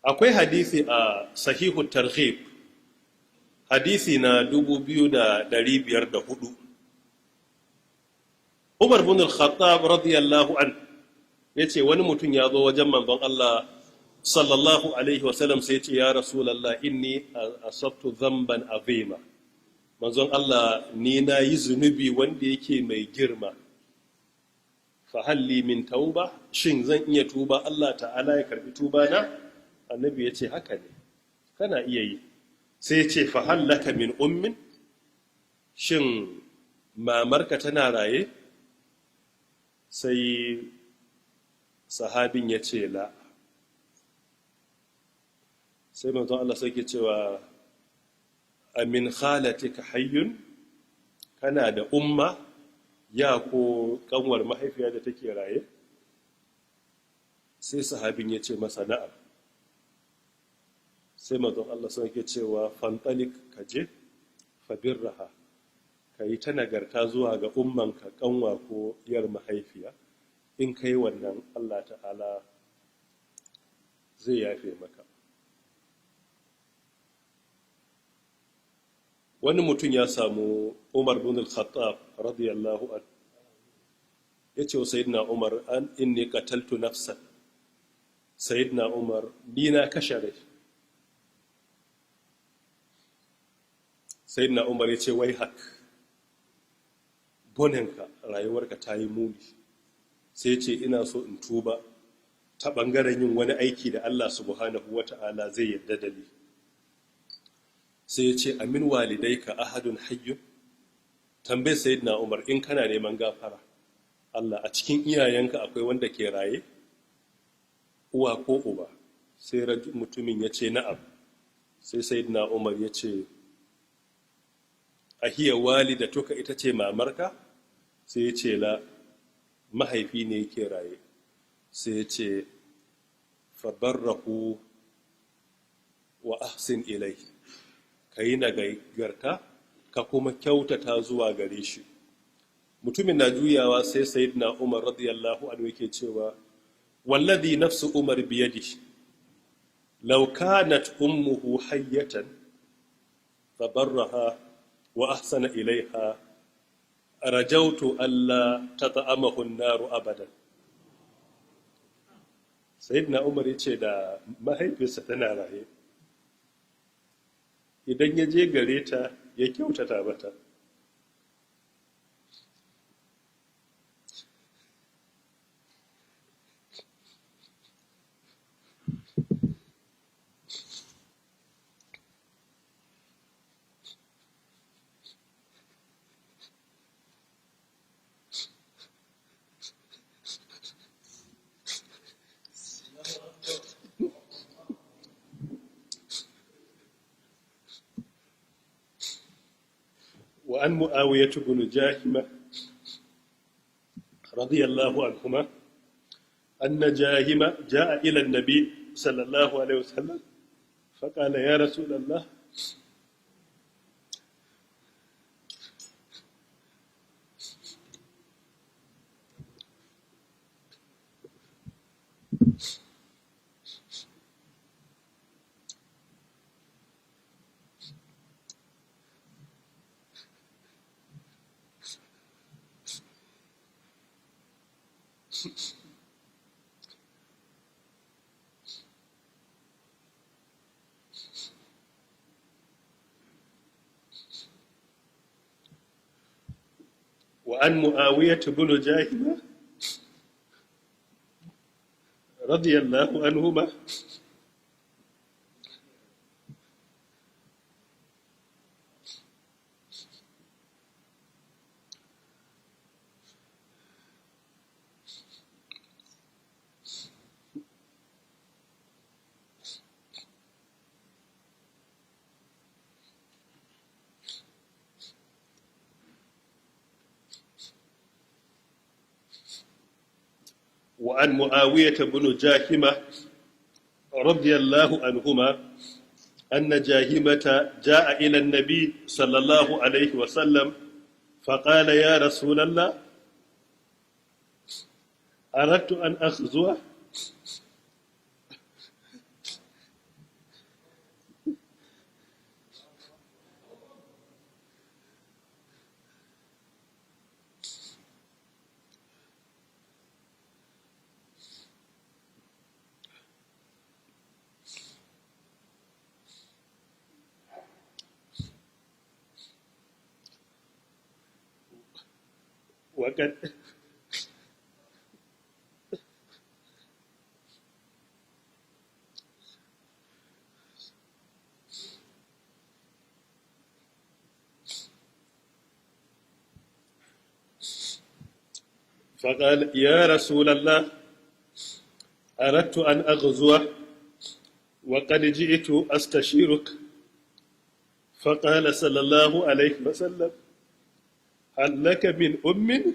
Akwai hadisi a Sahihu Targhib, hadisi na 2504. Umar bin al-Khattab radiyallahu an yace wani mutum ya zo wajen manzon Allah sallallahu alaihi wasallam, sai ce: "Ya Rasulallah, inni asabtu dhanban azima. Manzon Allah, ni na yi zunubi wanda yake mai girma. Fa halli min tauba? Shin zan iya tuba, Allah ta'ala ya karbi tuba na?" Annabi ya ce: "Haka ne, kana iya yi." Sai ya ce: "Fa hallaka min ummin? Shin mamarka tana raye?" Sai sahabin ya ce: "La." Sai manzon Allah sai ke cewa: "Amin khalatika hayyun? Kana da umma, ya ko kanwar mahaifiya da take raye?" Sai sahabin ya ce masa: "Na'am." Sai manzon Allah sai ke cewa: "Fantalik, kaje, fabirraha, ka yi ta nagarta zuwa ga ummanka, kanwa ko yar mahaifiya. In kai wannan, Allah ta'ala zai yafe maka." Wani mutum ya samu Umar bin al-Khattab radiyallahu an, ya ce wa Sayyidina Umar: "An inni qataltu nafsan. Sayyidina Umar, ni na kashe rai." Sayyidina Umar ya ce: "Wai hak, bonenka, rayuwarka ta yi muni." Sai ce: "Ina so in tuba ta ɓangaren yin wani aiki da Allah subhanahu wata'ala zai yarda da ni." Sai ya ce: "Amin walidaika ahadun hayyun?" Tambayi Sayyidina Umar, in kana neman gafara Allah, a cikin iyayenka akwai wanda ke raye, uwa ko uba? Sai mutumin ya ce: "Na'am." Sai Sayyidina Umar ya ce: "Ahiya walidatuka? Ita ce mamarka?" Sai ya ce: "La, mahaifi ne yake raye." Sai ya ce: "Fabarrahu wa ahsin ilai, ka yi nagarta ka kuma kyautata zuwa gare shi." Mutumin na juyawa, sai Sayyidina Umar radiyallahu anhu yake cewa: "Wallazi nafsu Umar biyadi, law kanat ummuhu hayyatan fabarraha wa ahsana ilaiha, rajautu alla tat'amahu an-naru abadan." Sayyidina Umar yace da mahaifiyarsa tana raye, idan ya je gare ta ya kyautata mata, وعن معاوية بن جاهمة رضي الله عنهما أن جاهمة جاء إلى النبي صلى الله عليه وسلم فقال: "يا رسول الله، وعن معاوية بن جاهمة رضي الله عنهما وعن معاوية بن جاهمة رضي الله عنهما أن جاهمة جاء إلى النبي صلى الله عليه وسلم فقال: "يا رسول الله، أردت أن أغزو وقد فقال: يا رسول الله، أردت أن أغزو وقد جئت أستشيرك. فقال صلى الله عليه وسلم: هل لك من أم؟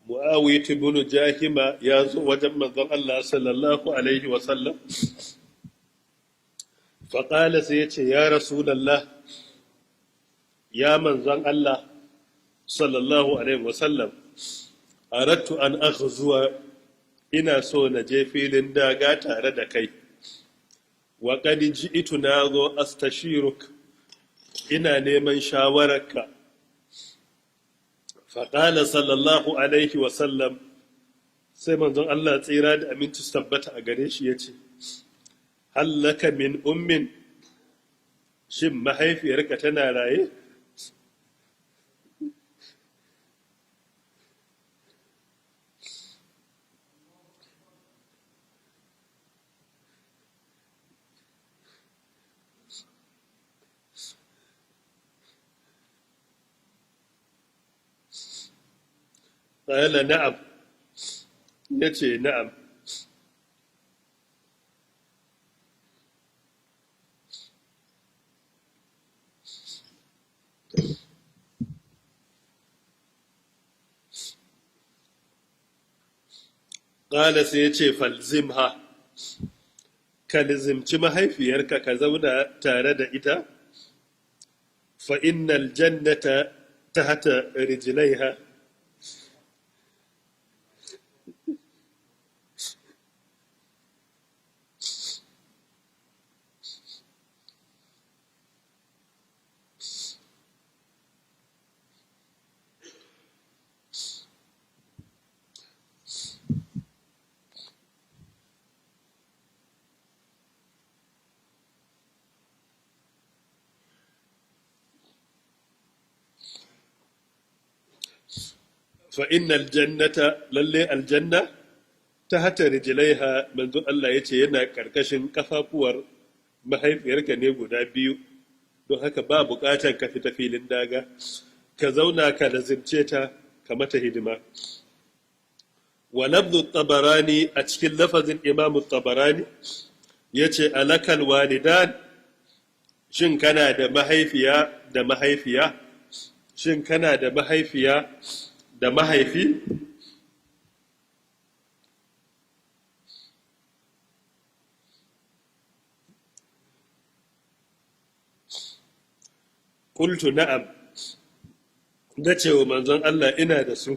Mu'awiyah ibn Jahima ya zo wajen manzon Allah sallallahu alaihi wa sallam. Faqala, sai yace: "Ya Rasulullah, ya manzon Allah sallallahu alaihi wa sallam, aradtu an aghzuwa, ina so na je filin daga tare da kai. Wa qad ji'tu, nazo, astashiruk, ina neman shawararka." Faƙala sallallahu alaihi wasallam, sai manzon Allah tsira da aminci su tabbata a gare shi ya ce: "Hal laka min ummin? Shin mahaifiyarka tana raye?" Ƙala na'am, ya ce na'am. Ƙala, sai ya ce: "Falzimha, ka lizimci mahaifiyarka, ka zauna tare da ita, fa innal jannata tahta rijlaiha." Fa innal jannata, lalle aljanna, tahta rijlaiha, manzo Allah ya ce yana karkashin kafafuwar mahaifiyarka ne guda biyu. Don haka ba bukatar ka fita filin daga, ka zauna ka lazimce ta, ka mata hidima. Wa lafzu Tabarani, a cikin lafazin Imamu Tabarani ya ce: "Alakal walidan? Shin kana da mahaifiya da mahaifiya? Shin kana da mahaifiya da mahaifi?" Qultu na'am, da cewa manzon Allah ina da su.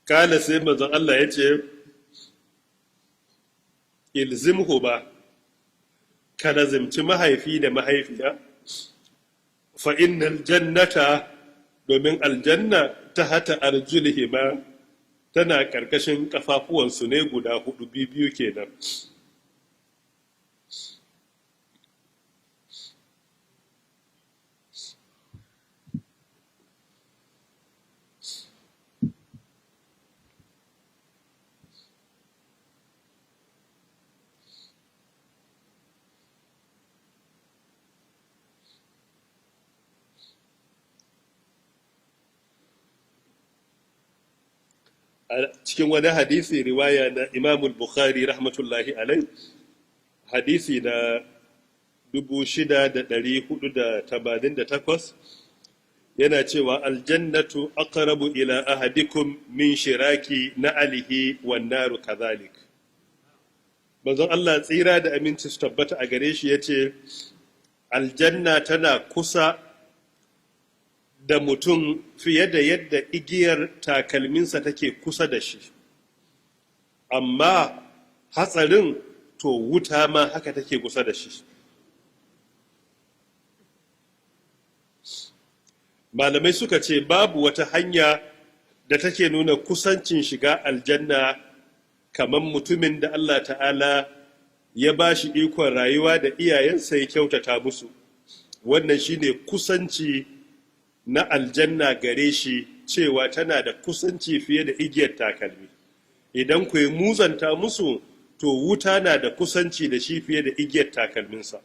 Kala, sai manzon Allah ya ce: "Ilzimhu ba, ka lazimci mahaifi da mahaifiya, fa innal jannata, domin aljanna, tahta arjulihima, tana karkashin kafafuwansu ne guda hudu, biyu kenan." A cikin wani hadisi, riwaya na Imamul Bukhari rahmatullahi alai, hadisi na 6488, yana cewa: "Aljannatu aqrabu ila ahadikum min shiraki na'alihi wan naru kadhalik." Manzon Allah tsira da aminci su tabbata a gare shi yace aljanna tana kusa da mutum fiye da yadda igiyar takalminsa take kusa da shi, amma hatsarin, to wuta ma haka take kusa da shi. Malamai suka ce babu wata hanya da take nuna kusancin shiga aljanna kamar mutumin da Allah Ta'ala ya ba shi ikon rayuwa da iyayensa, ya kyautata musu. Wannan shine kusanci na aljanna gare shi, cewa tana da kusanci fiye da igiyar takalmi. Idan ku yi muzanta musu, to wuta na da kusanci da shi fiye da igiyar takalminsa.